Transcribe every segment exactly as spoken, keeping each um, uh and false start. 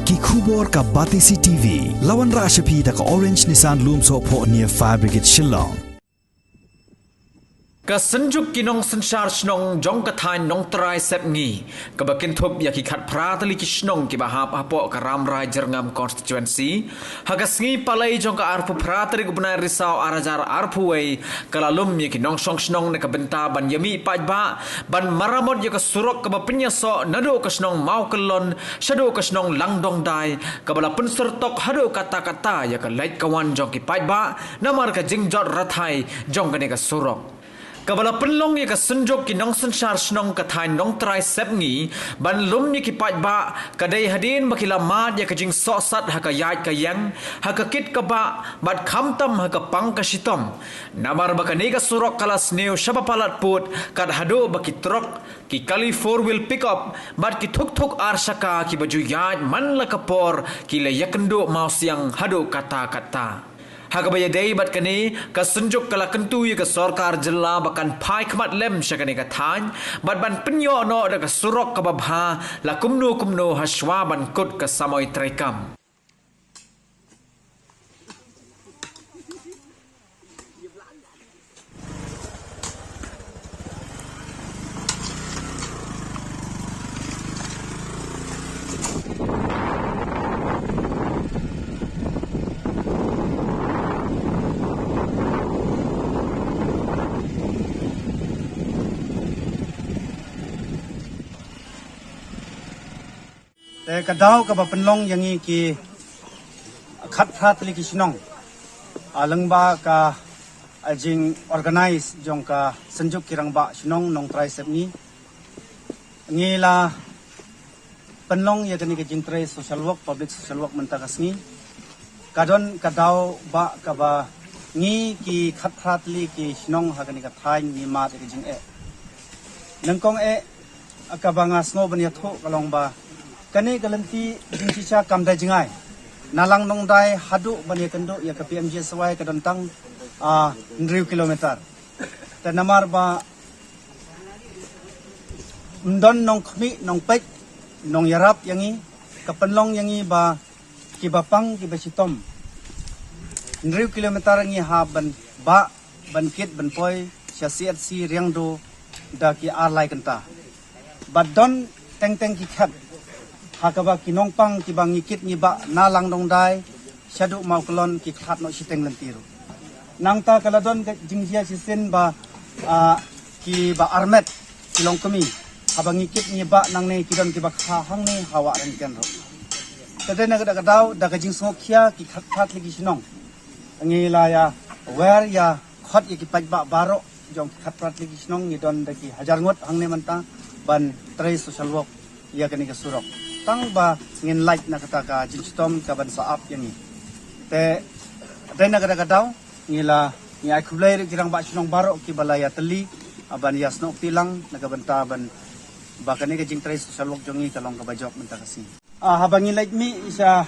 Ki khubor ka Batesi T V. La wanrah sha phi da ka Orange Nissan Lumsohphoh near Fire Brigade Shillong. Ka Synjuk ki Nongsynshar Shnong jong ka thaiñ Nongtrai Sepngi, kaba kynthup ïa ki khatphra tylli ki shnong kiba hap hapoh ka Rambrai Jyrngam Constituency, ha ka sngi Palei jong ka arphew phra tarik u bnai Risaw ar hajar arphew wei, ka la lum ïa ki nongshong shnong na ka bynta ban ïamih paidbah ban maramot ïa ka surok kaba pynïasoh naduh ka shnong Mawkyllon shaduh ka shnong Langdongdai, kaba la pynsyrtok haduh katta katta ïa ka leit ka wan jong ki paidbah namar ka jingjot rathai jong kane ka surok. Kaba la pynlong ïa ka Synjuk ki Nongsynshar Shnong ka thaiñ Nongtrai Sepngi ban lum ïa ki paidbah ka dei hadien ba ki la mad ïa ka jingsohsat ha ka ïaid ka ïeng, ha ka kit ka bah, bad khamtam ha ka pang ka shitom. Namar ba kane ka surok ka la sniew shaba palat pud, kat haduh ba ki trok, ki kali four wheel pickup, bad ki thuk thuk ar shaka kiba ju ïaid man la ka por ki la ïakynduh mawsiang haduh katta katta. Ha kaba ïadei bad kane, ka Synjuk ka la kyntu ïa ka sorkar jylla ba kan phai khmat lem sha kane ka thaiñ bad ban pynïoh noh da ka surok kaba bha la kumno kumno ha shuwa ban kut ka samoi treikam. Te ka daw kaba pynlong ïa ngi ki khatphra tylli ki shnong, ah, lyngba ka, ah, jing organize jong ka Synjuk ki Rangbah Shnong Nongtrai Sepngi, ngi la pynlong ïa kane ka jingtrei social work, public social work mynta ka sngi. Ka don ka daw ba kaba ngi ki khatphra tylli ki shnong ha kane ka thaiñ ngi mad ïa ka jingeh. Nyngkong eh kaba nga sngew ban ïathuh ka long ba kane ka lynti jingshisha kam da jngai. Na Langdongdai haduh ban ïakynduh ïa ka P M G S Y ka don tang, ah, hynriew kilometer. Te namar ba ym don nongkhmih, nongpeit, nongïarap ïa ngi, ka pynlong ïa ngi ba kiba pang kiba shitom. Hynriew kilometer ngi hap ban bah, ban kit, ban poi sha C H C Riangdo da ki ar lai kynta. Bad don teng teng ki khet ha kaba ki nongpang kiba ngi kit ngi bah na Langdongdai shaduh Mawkyllon ki khlad noh shiteng lynti ruh. Nangta ka la don ka jingjia shisien ba, ah, kiba armet ki longkmie, haba ngi kit ngi bah nangne ki don kiba kha hangne ha Wah Ryngken ruh. Te dei na kata ka daw da ka jingsngewkhia ki khatphra tylli ki shnong, ngi la ïa wer ïa khot ïa ki paidbah baroh jong ki khatphra tylli ki shnong, ngi don da ki hajar ngut hangne mynta ban trei social work ïa kane ka surok. Tang ba ngin lait na kata ka jingshitom kaban sa ap ïa ngi. Te dei na kata ka daw ngi la, ngi ai khublei ruh ki Rangbah Shnong baroh kiba la ïatylli, ah, ban ïasnoh kti lang na ka bynta ban ba kane ka jingtrei social work jong ngi ka long kaba jop mynta ka sngi. Ah, haba ngi leit mih sha,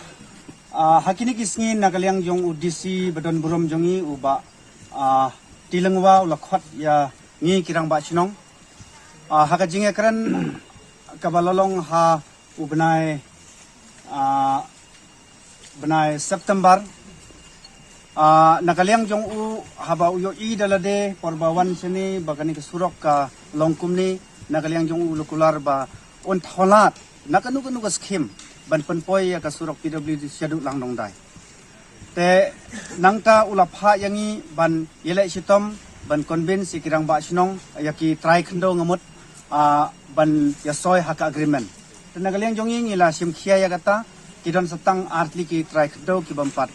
ah, ha kine ki sngi na ka liang jong u D C ba don burom jong ngi u Bah, ah, T. Lyngwa u la khot ïa ngi ki Rangbah Shnong. Ah, ha ka jingïakren kaba la long ha u bnai, ah, bnai September. Ah, na ka liang jong u haba u ïohi da lade por ba wan shane ba kane ka surok ka long kumne, na ka liang jong u u la kular ba un thaw lad na kano kano ka skhim ban pynpoi ïa ka surok P W D shaduh Langdongdai. Te nangta u la phah ïa ngi ban ïaleh shitom ban convince ïa ki Rangbah Shnong, ïa ki trai khyndew nga mut, ah, ban ïasoi ha ka agreement. Te na ka liang jong ngi ngi la shim khia ïa kata, ki don sa tang ar tylli ki trai khyndew ki bym pat,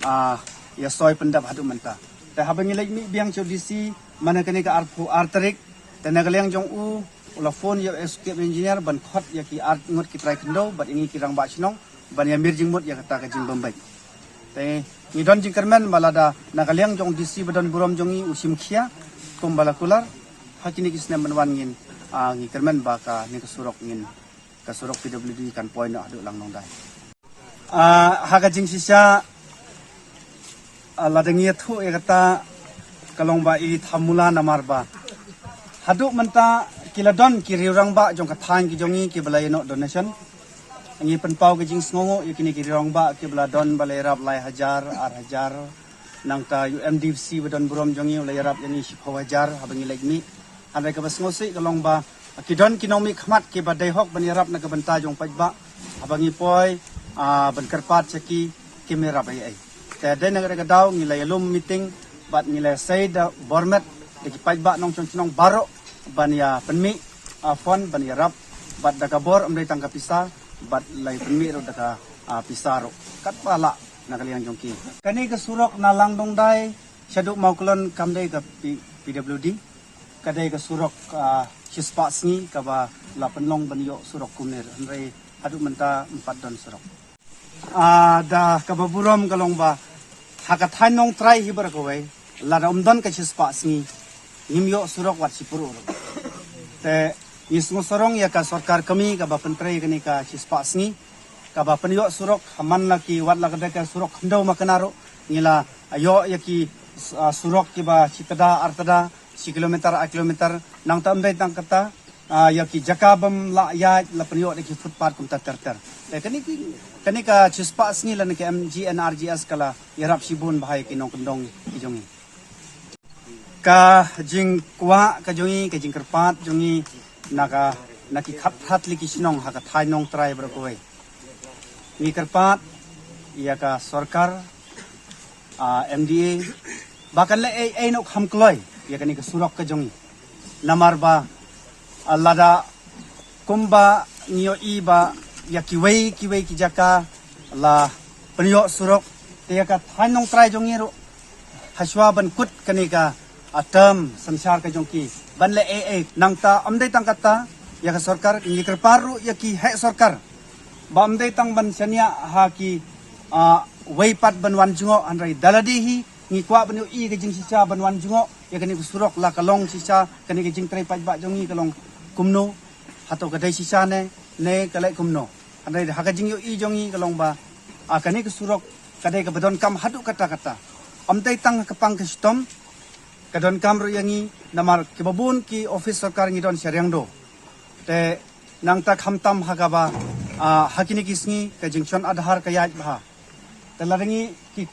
ah, ïasoi pyndep haduh mynta. Te haba ngi leit mih biang sha u D C man la kane ka arphew ar tarik, te na ka liang jong u u la phone ïa u executive engineer ban khot ïa ki ar ngut ki trai khyndew bad ïa ngi ki Rangbah Shnong ban ïamir jingmut ïa kata ka jingbym beit. Te ngi don jingkyrmen ba lada na ka liang jong u D C ba don burom jong ngi u shim khia kumba la kular, ha kine ki snem ban wan ngin, ah, ngi kyrmen ba kane ka surok ngin, ka surok P W D kan poi noh haduh Langdongdai. Ah, ha ka jingshisha, ah, lada ngi ïathuh ïa kata ka long ba i thamula namar ba haduh mynta ki la don ki riew rangbah jong ka thaiñ ki jong ngi kiba la ïeh noh donation. Ngi pynpaw ka jingsngewnguh ïa kine ki rangbah kiba la don ba la ïarap lai hajar, ar hajar. Nangta u MDC ba don burom jong ngi u la ïarap ïa ngi shiphew hajar haba ngi leit mih. Hynrei kaba sngewsih ka long ba ki don ki nongmihkhmat kiba dei hok ban ïarap na ka bynta jong paidbah. Haba ngi poi, ah, ban kyrpad sha ki, kim ïarap ei ei. Te dei na kata ka daw ngi la ïalum meeting bad ngi la sei da bor met da ki paidbah nongshong shnong baroh ban ïa pynmih, ah, fund ban ïarap bad da ka bor, ym dei tang ka pisa, bad la ïa pynmih ruh da ka, ah, pisa ruh katba lah na ka liang jong ki. Kane ka surok na Langdongdai shaduh Mawklon kam dei ka P-, PWD, ka dei ka surok, ah, shispah sngi kaba la pynlong ban ïoh surok kumne, hynrei haduh mynta ym pat don surok. Ah, da kaba burom ka long ba ha ka thaiñ Nongtrai hi baroh kawei, lada ym don ka shispah sngi, ngim ïoh surok wat shiphew ruh. Te ngi sngewsarong ïa ka sorkar kmie kaba pyntrei kane ka shispah sngi, kaba pynïoh surok ha man la ki, wat la ka dei ka surok khyndew ma kane ruh, ngi la ïoh ïa ki, ah, surok kiba shi tada, ar tada, shi kilometer, ar kilometer. Nangta ym dei tang kata, ah, ïa ki jaka bym lah ïaid la pynïoh da ki footpath kumta ter ter. Te kane ki, kane ka shispah sngi lane ka MGNREGS ka la ïarap shibun bha ïa ki nongkyndong ki jong ngi. Ka jingkwah ka jong ngi, ka jingkyrpad jong ngi na ka, na ki khatphra tylli ki shnong ha ka thaiñ Nongtrai baroh kawei. Ngi kyrpad ïa ka sorkar, ah, MDA, ba kan leh ei ei noh kham kloi ïa kane ka surok ka jong ngi. Namar ba, ah, lada kumba ngi ïohi ba ïa kiwei kiwei ki jaka la pynïoh surok, te ïa ka thaiñ Nongtrai jong ngi ruh, hashwa ban kut kane ka, ah, term synshar ka jong ki, ban leh ei ei. Nangta ym dei tang kata, ïa ka sorkar, ngi kyrpad ruh ïa ki heh sorkar ba ym dei tang ban shaniah ha ki, ah, wei pat ban wan jngoh, hynrei da lade hi ngi kwah ban ïohi ka jingshisha ban wan jngoh ïa kane ka surok, la ka long shisha kane ka jingtrei paidbah jong ngi ka long kumno, hato ka dei shisha ne, ne ka leh kumno. Hynrei ha ka jingïohi jong ngi ka long ba, ah, kane ka surok ka dei kaba donkam haduh katta katta. Ym dei tang ha ka pang ka shitom, ka donkam ruh ïa ngi, namar kiba bun ki office sorkar ngi don sha Riangdo. Te nangta khamtam ha kaba, ah, ha kine ki sngi ka jingshon Aadhaar ka ïaid bha. Te lada ngi ki,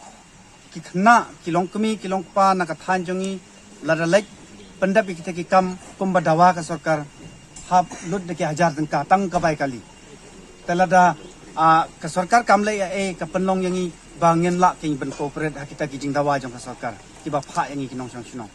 ki khynnah, ki longkmie, ki longkpa na ka thaiñ jong ngi, lada leit pyndep ïa kita ki kam kumba dawa ka sorkar, hap lut da ki hajar tyngka tang ka bai kali. Te lada, ah, ka sorkar kam leh ei ei, ka pynlong ïa ngi ba ngin lah kein ban cooperate ha kita ki jingdawa jong ka sorkar kiba phah ïa ngi ki nongshong shnong.